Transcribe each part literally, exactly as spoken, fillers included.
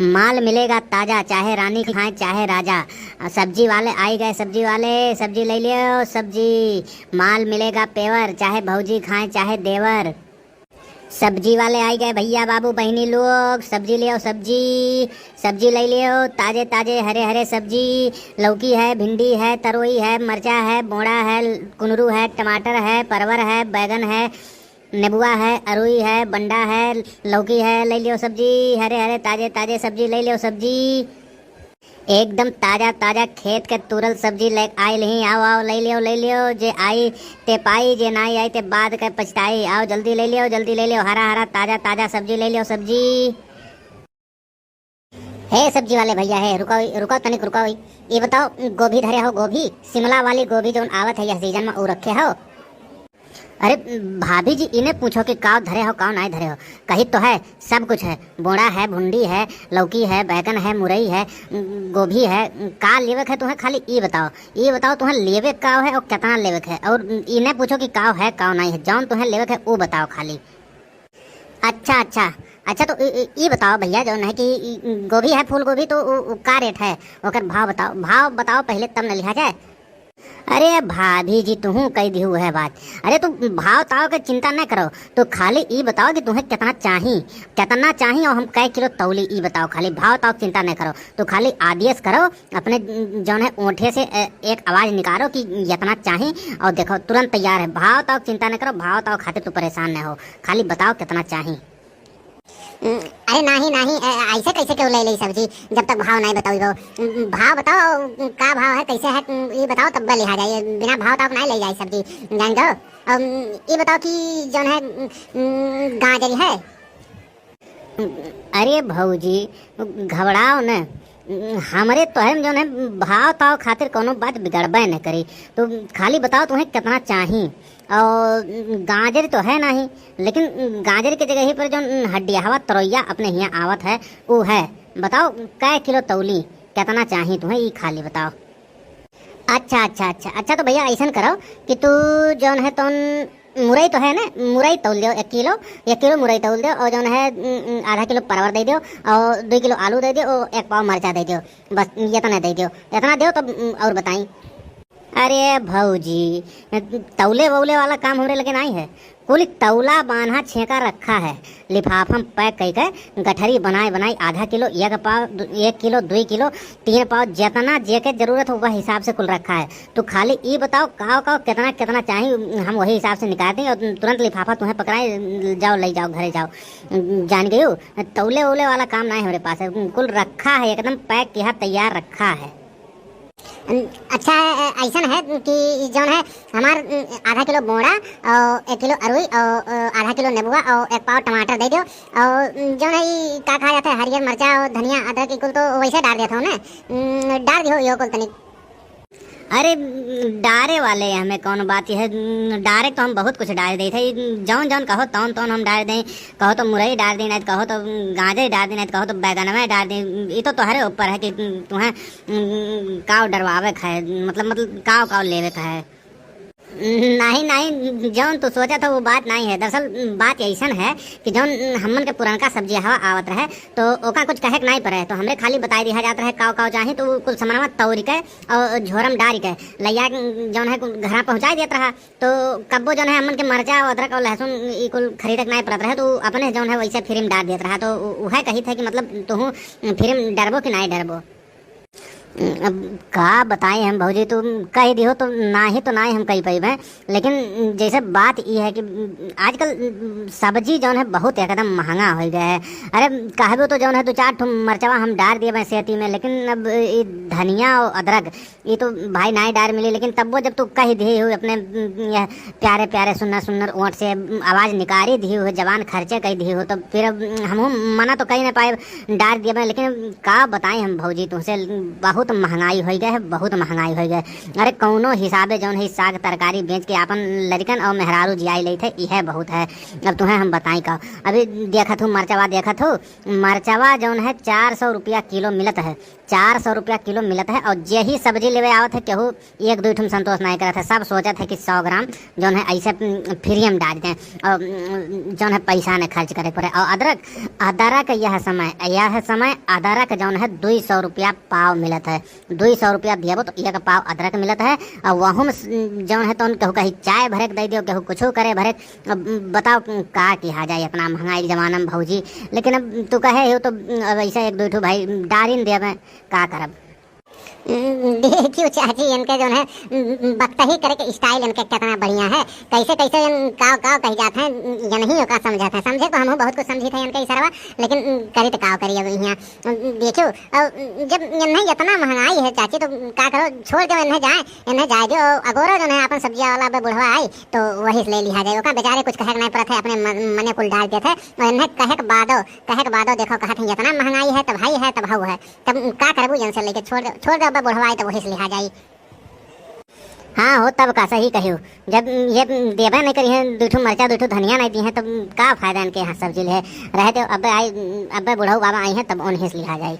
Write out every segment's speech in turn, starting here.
माल मिलेगा ताजा, चाहे रानी खाएं चाहे राजा। आ, सब्जी वाले आई गए, सब्जी वाले, सब्जी ले लियो सब्जी। माल मिलेगा पेवर, चाहे भौजी खाएं चाहे देवर। सब्जी वाले आई गए भैया, बाबू, बहिनी लोग, सब्जी ले आओ सब्जी। सब्जी ले लियो, ताजे ताजे हरे हरे सब्जी। लौकी है, भिंडी है, तरोई है, मरचा है, बोड़ा है, कुनरू है, टमाटर है, परवर है, बैगन है, नेबुआ है, अरुई है, बंडा है, लौकी है, ले लियो सब्जी, हरे हरे ताजे ताजे सब्जी, ले लियो सब्जी। एकदम ताजा ताजा खेत के तुरल सब्जी ले आइल ही। आओ आओ, ले लियो ले लियो, जे आई ते पाई, जे नाई आई ते बाद के पछताई। आओ जल्दी ले लियो, जल्दी ले लियो, हरा हरा ताजा ताजा सब्जी ले लियो सब्जी। हे सब्जी वाले भैया, हे रुको रुको, तनिक रुको। ये बताओ, गोभी धरे हो गोभी, शिमला वाली गोभी जौन आवत है यह सीजन में, ऊ रखे हो? अरे भाभी जी, इन्हें पूछो कि काव धरे हो, काव नाई धरे हो। कही तो है, सब कुछ है, बोड़ा है, भुंडी है, लौकी है, बैगन है, मुरई है, गोभी है। का लेवे के है तुम्हें, खाली ई बताओ, ई बताओ तुम्हें लेवे काव है और कितना लेवे के है, और इन्हें पूछो कि काव है, काव नाई है। जौन तुम्हें लेवे के है, ऊ बताओ खाली। अच्छा अच्छा। अच्छा तो ई, ई, ई बताओ भैया, जौन है कि ई, गोभी है, फूल गोभी, तो उ, उ, का रेट है, ओकर भाव बताओ, भाव बताओ पहले, तब न लिहा जाए। अरे भाभी जी, तुहूँ कह दिहू है बात। अरे तू भाव ताव के चिंता न करो, तू खाली ई बताओ कि तुम्हें कितना चाही, कितना चाही और हम कै किलो तौली, ई बताओ खाली। भाव ताव के चिंता न करो, तू खाली आदेश करो, अपने जौन है ओंठे से ए-, एक आवाज निकालो कि इतना चाही, और देखो तुरंत तैयार है। भाव ताव के चिंता न करो, भाव ताव खातिर तू परेशान न हो, खाली बताओ कितना चाही। उम, अरे नाही, नाही, अ, ऐसे कैसे केहू ले लेई सब्जी, जब तक भाव नाही बताई हो? उम, भाव बताओ, उम, का भाव है, कैसे है, उम, ये बताओ, तब लिहा जाए, बिना भाव ताव के नाही ले जाए सब्जी, जान जाओ। उम, ये बताओ कि जौन है, उम, उम, गाजर है। उम, अरे भौजी, घबराओ न, हमरे तोहरे में जौन है, भाव ताव खातिर कौनो बात बिगड़बे न करी। तो खाली बताओ, तुम्हें कितना चाही? और गाजर तो है नाही, लेकिन गाजर के जगह पर जौन हड्डियावा तरोइया अपने हियाँ आवत है, ऊ है। बताओ, कै किलो तौली, कितना चाही तुम्हें, ई खाली बताओ। अच्छा, अच्छा, अच्छा, अच्छा, तो भैया, ऐसन करो कि तू जौन है, तौन मुरई तो है ना, मुरई तौल दियो एक किलो, एक किलो मुरई तौल दियो, और जौन है, उम, उम, आधा किलो परवर दे दियो, और दुई किलो आलू दे दियो, और एक पाव मरचा दे दियो, बस इतना दे दियो, इतना दियो, तब, उम, और बताई। अरे भौजी, तौले वौले वाला काम हमरे लगे नाही है। कुल तौला बान्हा छेका रखा है, लिफाफा में पैक कई के गठरी बनाए बनाए आधा किलो, एक पाव, दु-, एक किलो, दुई किलो, तीन पाव, जितना जेके जरूरत हो वह हिसाब से कुल रखा है। तू खाली ई बताओ काव काव कितना कितना चाही, हम वही हिसाब से निकाल दें और तुरंत लिफाफा तुम्हें पकड़ाए, जाओ ले जाओ घरे जाओ। जान गयू, तौले वौले वाला काम नाही हमरे पास है, कुल रखा है, एकदम पैक किया तैयार रखा है। उम, अच्छा, अ, ऐसन है कि जौन है हमार, उम, आधा किलो बोड़ा और एक किलो अरुई और, अ, आधा किलो नेबुआ और एक पाव टमाटर दे दियो। और, उम, जौन है ई का कहा जाता है, हरियर मिर्चा और धनिया अदरक ई कुल तो वैसे डाल देता हूँ ना। उम, डाल दियो यो कुल तनिक। अरे, उम, डारे वाले हमें कौन बात है, उम, डारे तो हम बहुत कुछ डाल देते हैं। जौन जौन कहो तौन तौन हम डाल दें। कहो तो मुरई डाल दी, नहीं तो कहो तो गाजर डाल दी, नहीं तो कहो तो बैगनवा डाल दी। ई तो तोहरे ऊपर है कि तुम्हें, उम, काव डरवावे का है, मतलब, मतलब काव काव लेवे का है। नहीं, नहीं, जौन तू सोचा था वो बात नहीं है। दरअसल बात ऐसन है कि जौन हमन के पुरनका सब्जी हवा आवत रहे तो ओका कुछ कहे के नहीं पड़े, तो हमरे खाली बताई दिया जात रहे काव काव चाही, तो उ कुल सामानवा तौरी के और झोरम डारी के लैया के जौन है कुल घरा पहुँचाई देत रहा। तो कब्बो जौन है हमन के मरचा और अदरक और लहसुन ई कुल खरीदे के नाहीं पड़त रहे, तो उ अपने जौन है वैसे फ्री में डार देत रहा। तो उ-, उहे कहित है कि मतलब तुहूँ फ्री में डरबो कि नाहीं डरबो? अब का बताई हम भौजी, तू कह दिहो तो नाही तो नाही हम कह पइबे, लेकिन जैसे बात ई है कि आजकल सब्जी जौन है बहुत एकदम महंगा होइ गया है। अरे कहबो तो जौन है दो चार ठो मरचवा हम डार दिए सेती में, लेकिन अब ई धनिया और अदरक ई तो भाई नाई डार मिली, लेकिन तब्बो जब तू कह दिए हो अपने, उम, यह प्यारे प्यारे सुन्नर सुन्नर ओंठ से, उम, आवाज निकारी दिए हो, जबान खर्चे कह दिए हो, तो फिर अब, उम, हमहू मना तो कह ना पाए, डार दिए बा, लेकिन अब का बताई हम भौजी तुहसे, बहुत महंगाई होइ गए है, बहुत महंगाई होइ गए। अरे कौनो हिसाबे जौन है साग तरकारी बेच के आपन लड़कन और मेहरारू जियाई लेत है, इहे बहुत है। अब तुहें हम बताई का, अभी देखत हूँ मरचवा, देखत हूँ मरचवा जौन है चार सौ रुपया किलो मिलत है, चार सौ रुपया किलो मिलत है। और जे ही सब्जी लेवे आवत है, केहू एक दुइ ठुम संतोष नाहीं करत है, सब सोचत है कि सौ ग्राम जौन है ऐसे, उम, फ्री में डाल दें और, उम, जौन है पैसा न खर्च करे पड़े। और अदरक, अदरक यह समय, यह समय अदरक जौन है दुइ सौ रुपया पाव मिलत है। दुइ सौ रुपया दियाबो तो एक पाव अदरक मिलत है। और वहू में स-, जौन है तौन केहू कही चाय भरे के दे दियो, केहू कुछो करे भरे। अब बताओ का किहा जाए इतना महंगाई के जमाना में भौजी। लेकिन अब तू कहे हो तो अब ऐसा एक दुइ ठो भाई डारिन देबे, का करब? उम, देखियो चाची, इनके जौन है, उम, उम, बकतही करे के style इनके कितना बढ़िया है। कैसे कैसे इन काव काव कही जात हैं, उम, ये नहीं ओका समझत है। समझे को हमहू बहुत कुछ समझी थे इनके इशारवा, लेकिन, उम, करी तो काव करी अब यहाँ। उम, देखियो, अब, उम, जब इन्हें इतना महंगाई है चाची, तो का करो, छोड़ दो इन्हें जाए, इन्हें जाए दो। अगोरो जौन है अपन सब्जिया वाला अब बुढ़वा आई, तो वही से ले लिहा जाए। ओका बेचारे कुछ कहे के नहीं पड़त है, अपने मन, मने कुल डाल देत है। और इन्हें कहे के बादो, कहे के बादो देखो कहत हैं, इतना महंगाई है, तब भाई है, तब हऊ है। तब का करबू, इनसे लेके छोड़ दे, छोड़ दे, अब बुढ़वा आई तो वही से लिहा जाई। हाँ हो, तब का सही कहियो। जब ये देबे नहीं करी हैं, दुइ ठो मरचा, दुइ ठो धनिया नहीं दी हैं, तब का फायदा इनके यहाँ सब्जी ले? रहे दो, अब आई, अब बुढ़ऊ बाबा आई हैं, तब उन्हीं से लिहा जाई।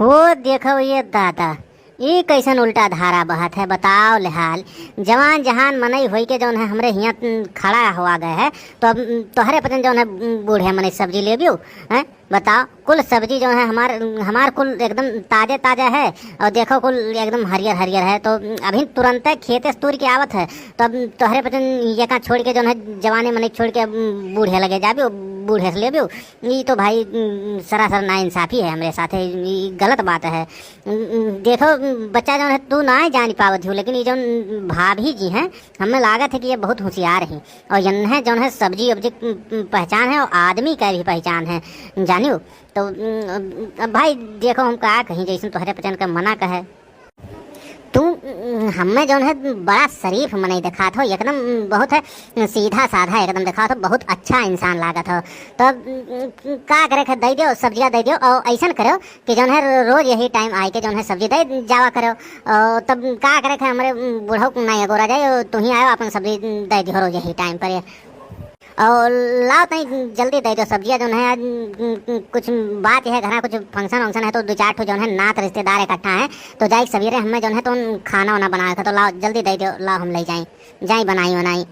वो देखो ये दादा, ई कैसन उल्टा धारा बहत है, बताओ ले हाल। जवान जहान मनई होई के जौन है हमरे हियाँ खड़ा हुआ गए है, तो अब तोहरे पचन जौन है बूढ़े मनई सब्जी लेबियो, हैं? बताओ, कुल सब्जी जौन है हमार, हमार कुल एकदम ताजे ताजा है, और देखो कुल एकदम हरियर हरियर है, तो अभी तुरंते खेते से तूर के आवत है, तो अब तोहरे पचन ये का छोड़ के जौन है जवाने मनई छोड़ के अब बूढ़े लगे जाबियो, बूढ़े से लेबियो। ई तो भाई, उम, सरासर नाइंसाफी है हमरे साथे, ई गलत बात है। उम, उम, देखो, उम, बच्चा जौन है, तू ना जान पावत हो, लेकिन ई जौन भाभी जी हैं, हमें लागत है कि ये बहुत होशियार हैं। और इन्हें जौन है सब्जी उब्जी, उम, उम, पहचान है और आदमी का भी पहचान है, जानियो। तो, उम, अब भाई देखो, हम का कहीं, जैसन तोहरे पचन का मना कहे। तू, उम, हमें जौन है बड़ा शरीफ मनई देखात हो, एकदम, उम, बहुत है सीधा साधा एकदम देखात हो, बहुत अच्छा इंसान लागत हो। तो, उम, का करे के, दे दियो, सब्जिया दे दियो, और ऐसन करो कि जौन है रो-, रोज यही टाइम आए के जौन है सब्जी दे जावा करो। और तब का करे के, हमरे, उम, बूढ़ऊ को नहीं अगोरा जाए, और तू ही आयो अपन सब्जी दे दियो रोज यही टाइम पर। और लाओ तई जल्दी दे दो सब्जिया जौन है, आज, उम, उम, कुछ बात है, घरा कुछ function वंक्शन है, तो दुइ चार ठो जौन है नात रिश्तेदार इकट्ठा हैं, तो जाए सवेरे हमें जौन है तो खाना वाना बनाए के, तो लाओ जल्दी दे दो, लाओ हम ले जाए, जाए बनाई वनाई।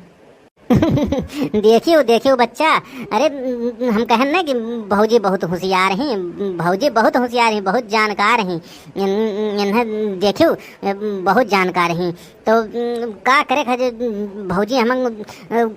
देखियो, देखियो बच्चा, अरे, उम, हम कहन ना कि भौजी बहुत होशियार हैं, भौजी बहुत होशियार हैं, बहुत जानकार हैं, इन-, इन्हें देखियो, बहुत जानकार हैं। तो, उम, का करे खातिर, उम, भौजी, हम, अ,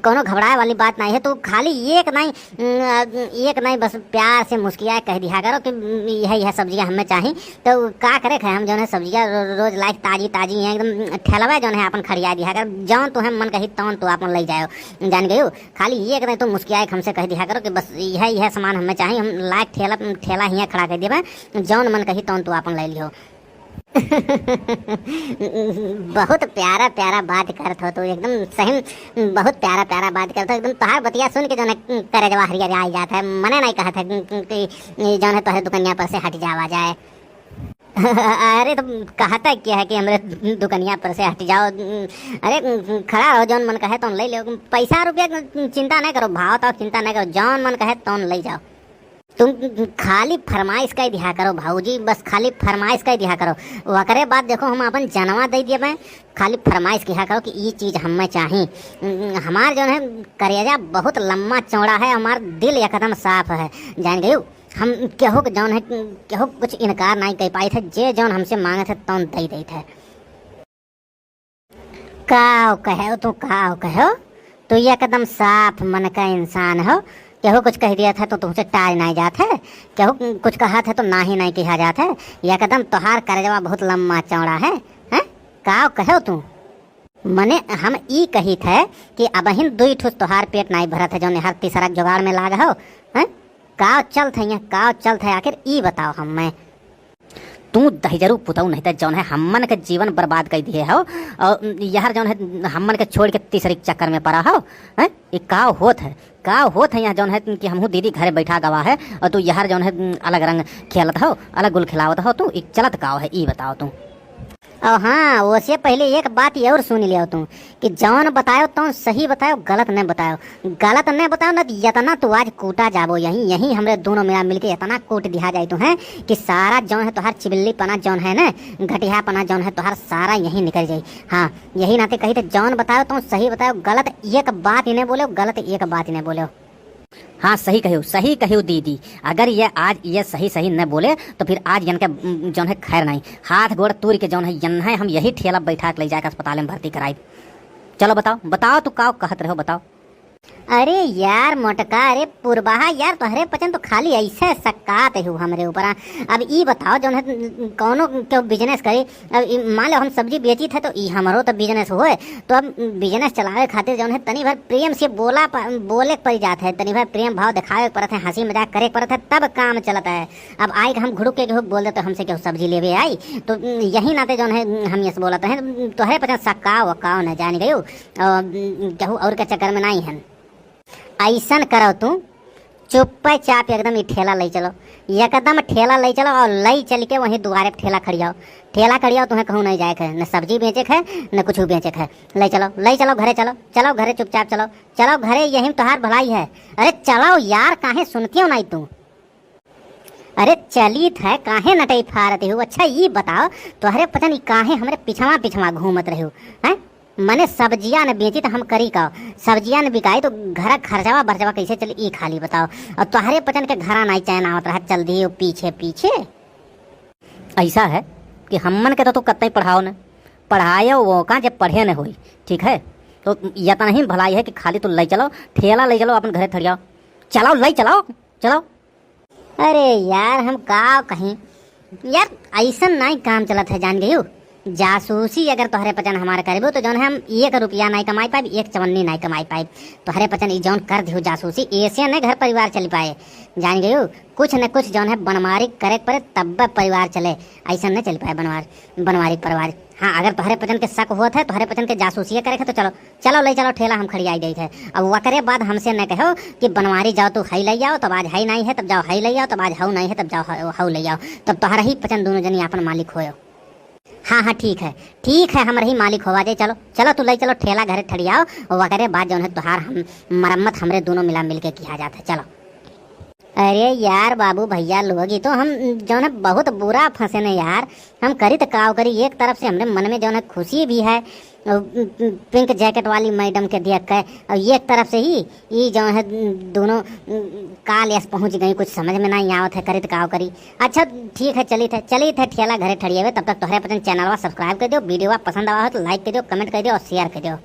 कौनो घबराए वाली बात नहीं है। तो खाली एक नहीं, उम, अ, एक नहीं, बस प्यार से मुस्कियाए कह दिया करो कि, उम, यह, यह सब्जियां हमें चाही। तो का करे खाए, हम जौन है सब्जियां रो-, रोज लाइक ताजी ताजी हैं, एकदम ठेलवा जौन है अपन खड़िया दिया कर, जौन तुम्हें मन कही तौन तू अपन ले जाओ, जान गयो। खाली एक नहीं तो मुस्कियाए हमसे कह दिया करो कि बस यह, यह सामान हमें चाही, हम लाइक ठेला, ठेला हियाँ खड़ा कर देबे, जौन मन कही तौन तू अपन ले लियो। बहुत प्यारा प्यारा बात करत हो तू, एकदम सही में बहुत प्यारा प्यारा बात करत हो। एकदम तोहार बतिया सुन के जौन है करेजवा हरियर आई जात है, मने नहीं कहत है कि, कि, कि जौन है तोहरे दुकनिया पर से हट जावा जाए। अरे तो कहता क्या है कि हमरे दुकनिया पर से हट जाओ? अरे खड़ा रहो, जौन मन कहे तौन ले लो, पैसा रुपया के चिंता नहीं करो, भाव ताव चिंता नहीं करो, जौन मन कहे तौन ले जाओ। तुम खाली फरमाइश कइ दिहा करो भौजी, बस खाली फरमाइश कइ दिहा करो। ओकरे बाद देखो हम अपन जनवा दइ देबे, खाली फरमाइश किहा करो कि ई चीज हमें चाही। हमार जौन है करेजा बहुत लम्बा चौड़ा है, हमार दिल एकदम साफ है, जान गयू। हम केहू के जौन है, केहू के कुछ इनकार नाहीं कइ पाइत है, जे जौन हमसे मांगत है तौन दइ देइत है। काव कहो तू, काव कहो? तू एकदम साफ मन का इंसान हो। केहू कुछ कहि दिया था तो तुमसे टाल नाहीं जात है, केहू कुछ कहा था तो नाहीं नाहीं किहा जात है। एकदम तोहार करेजवा बहुत लम्बा चौड़ा है, हैं? काव कहो तू? मने हम ई कहित है कि अबहिन दुई ठुस तोहार पेट नाहीं भरत है, जौन हर तीसरा जुगाड़ में लाग हो, हैं? काव चलत है यहाँ, काव चलत है, आखिर ई बताओ हमें। तू दहिजरू पुतऊ नहीं त जौन है हम्मन के जीवन बर्बाद कइ दिहे हो, और यहर जौन है हम्मन के छोड़ के तीसरी के चक्कर में पड़ा हो, हैं? ये का होत है, का होत है यहाँ जौन है कि हमहू दीदी घरे बैठा गवा है और तू यहर जौन है अलग रंग खेलत हो, अलग गुल खिलावत हो, तू ई चलत काव है, ई बताओ तू। और हाँ, ओसे पहिले एक बात ये और सुन लियो तू कि जौन बतायो तौन सही बतायो, गलत न बतायो। गलत न बतायो, न तो यतना तू आज कूटा जाबो यहीं, यहीं हमरे दोनों मिला मिलके इतना कूट दिहा जाई तू है कि सारा जौन है तोहार चिबिल्ली पना जौन है न, घटिया पना जौन है तोहार सारा यहीं निकल जाई। हाँ, यही नाते कही तो जौन बतायो तौन सही बतायो, गलत एक बात ही न बोलो, गलत एक बात ही न बोलो। हाँ, सही कहियो, सही कहियो दीदी। अगर ये आज ये सही सही न बोले तो फिर आज यनके, उम, जौन है खैर नहीं। हाथ गोड़ तूर के जौन है यन्हे हम यही ठेला बैठा के ले जाके अस्पताल में भर्ती कराई। चलो बताओ, बताओ तू का कहत रहो, बताओ। अरे यार मोटका, अरे पुरबाहा यार, तोहरे पचन तो खाली ऐसे सकात हो हमरे ऊपर। अब ई बताओ जौन है कौनो केहू बिजनेस करे, अब ई मान लो हम सब्जी बेचित है तो ई हमरो तो बिजनेस होए, तो अब बिजनेस चलावे खातिर जौन है तनी भर प्रेम से बोला प-, बोले के पड़ जात है, तनी भर प्रेम भाव दिखावे के पड़त है, हंसी मजाक करे के पड़त है, तब काम चलत है। अब आई के हम घुड़ुक के केहू के बोल दे तो हमसे केहू सब्जी लेवे आई, तो यही नाते जौन है हम ये से बोलत हैं, तोहरे पचन सकाव वकाव न जान गयो, और केहू और के चक्कर में नहीं है। ऐसन करो तू, चुप्पे चाप एकदम ई ठेला लई चलो, एकदम ठेला लई चलो और लई चल के वहीं दुआरे पे ठेला खड़ियाओ। ठेला खड़ियाओ, तुम्हें कहूँ नहीं जाए के है, न सब्जी बेचे के है, न कुछ बेचे के है। लई चलो, लई चलो घरे चलो, चलो घरे चुपचाप चलो, चलो घरे, यही में तोहार भलाई है। अरे चलो यार, काहे सुनती हो नहीं तू? अरे चलित है, काहे नटई फारत हो? अच्छा ई बताओ, तोहरे पचन ई काहे हमरे पिछवा पिछवा घूमत रहो, हैं? मने सब्जिया न बेची तो हम करी का? सब्जिया न बिकाई तो घर खर्चवा बर्चवा कैसे चली, ई खाली बताओ। और तोहरे पचन के घरा नाई चैन आवत रहा, चल दिए पीछे पीछे। ऐसा है कि हमन के तो तू कतई पढ़ाओ न, पढ़ायो वो का जब पढ़े न होई, ठीक है? तो यतना ही भलाई है कि खाली तू लई चलो, ठेला लई चलो, अपन घरे थड़ियाओ, चलाओ, लई चलाओ, चलाओ। अरे यार, हम का कहीं यार, ऐसन नाई काम चलत है, जान गयू। जासूसी अगर तोहरे पचन हमार करबो तो जौन है हम एक रुपया नाई कमाई पाइब, एक चवन्नी नाई कमाई पाइब। तोहरे पचन ई जौन कर दियो जासूसी, ऐसे न घर परिवार चल पाए, जान गयू। कुछ न कुछ जौन है बनमारी करे के पड़े तब परिवार चले, ऐसा न चल पाए बनवार बनवारी परिवार। हाँ, अगर तोहरे पचन के शक होत है, तोहरे पचन के जासूसिए करे के है तो चलो, चलो लई चलो ठेला हम खड़ियाई देत है। अब वकरे बाद हमसे न कहो कि बनवारी जाओ तू हई लई आओ, तब आज हई नहीं है तब जाओ हई लई आओ, तब आज हऊ नहीं है तब जाओ हऊ, हऊ लई आओ, तब तोहरा ही पचन दोनों जनी आपन मालिक होयो। हाँ हाँ ठीक है, ठीक है, हमरे ही मालिक होवा जाए। चलो चलो तू लई चलो ठेला घरे ठड़ियाओ, वकरे बाद जौन है तोहार हम मरम्मत हमरे दोनों मिला मिलके किया जात है। चलो। अरे यार बाबू भैया लोग, ई तो हम जौन है बहुत बुरा फंसे ने यार। हम करी तो काव करी, एक तरफ से हमरे मन में जौन है खुशी भी है, अ, पिंक जैकेट वाली मैडम के देख के, और एक तरफ से ही ई जौन है दोनों काल यस पहुँच गई, कुछ समझ में नहीं आवत है, करी तो काव करी। अच्छा ठीक है, चलित है, चलित है ठेला घरे ठड़ियावे, तब तक तोहरे पचन चैनलवा सब्सक्राइब कर दियो, वीडियोवा पसंद आवा हो तो लाइक कर दियो, कमेंट कर दियो और शेयर कर दियो।